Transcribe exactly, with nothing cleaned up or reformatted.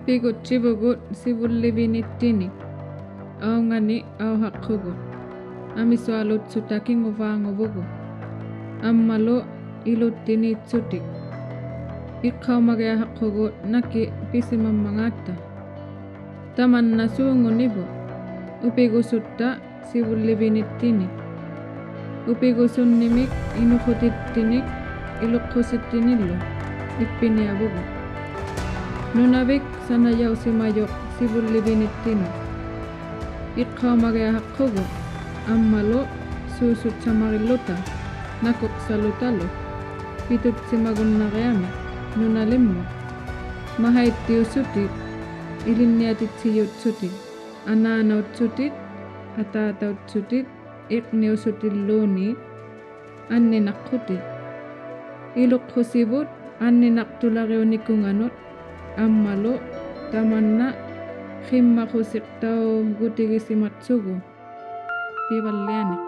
ᐱᒍᑦᓯᕗᒍᑦ ᓯᕗᓪᓕᕕᓂᑦᑎᓂᒃ, ᐊᐅᖓᓂ ᐊᐅᓴᖅᑯᒍᑦ, ᐊᒥᓱᐊᓗᑦᓱᑕ ᑭᖑᕚᖑᕗᒍᑦ, ᐊᒻᒪᓗ ᐃᓗᑦᑎᓃᑦᓱᑎᒃ. ᐃᖅᑲᐅᒪᒋᐊᓴᖅᑯᒍᑦ ᓇᑭᑦ ᐱᓯᒪᒻᒪᖔᑦᑕ. ᑕᒪᓐᓇ ᓲᖑᓂᕗᑦ, ᐅᐱᒍᓱᑦᑕ ᓯᕗᓪᓕᕕᓂᑦᑎᓂᒃ. ᐅᐱᒍᓱᓐᓂᒥᒃ ᐃᓄᖁᑎᑦᑎᓂᒃ ᐃᓗᖅᑯᓯᑦᑎᓂᓪᓗ ᐃᑉᐱᓂᐊᕗᒍᑦ. ᓄᓇᕕᒃ ᓴᓇᔭᐅᓯᒪᔪᖅ ᓯᕗᓪᓕᕕᓂᑦᑎᓄᑦ. ᐃᖅᑲᐅᒪᒋᐊᓴᖅᑯᒍᑦ, ᐊᒻᒪᓗ ᓲᓱᑦᓴᒪᕆᓪᓗᑕ ᓇᑯᖅᓴᓗᑕᓗ ᐱᑐᑦᓯᒪᒍᓐᓇᕆᐊᒥᒃ ᓄᓇᓕᒻᒧᑦ. ᒪᓴᐃᑦᑎᐅᓱᑎᒃ, ᐃᓕᓐᓂᐊᑎᑦᓯᔫᑦᓱᑎᒃ, ᐊᓈᓇᐅᑦᓱᑎᒃ, ᐊᑖᑕᐅᑦᓱᑎᒃ, ᐃᕐᓂᐅᓱᑎᓪᓘᓃᑦ, ᐊᓐᓂᓇᖅᑯᑎᒃ. ᐃᓗᖅᑯᓯᕗᑦ ᐊᓐᓂᓇᖅᑐᓚᕆᐅᓂᑯᖓᓄᑦ, ᐊᒻᒪᓗ ᑕᒪᓐᓇ ᕿᒻᒪᖁᓯᖅᑕᐅᒍᑎᒋᓯᒪᑦᓱᒍ. ᐱᕙᓪᓕᐊᓂᒃ.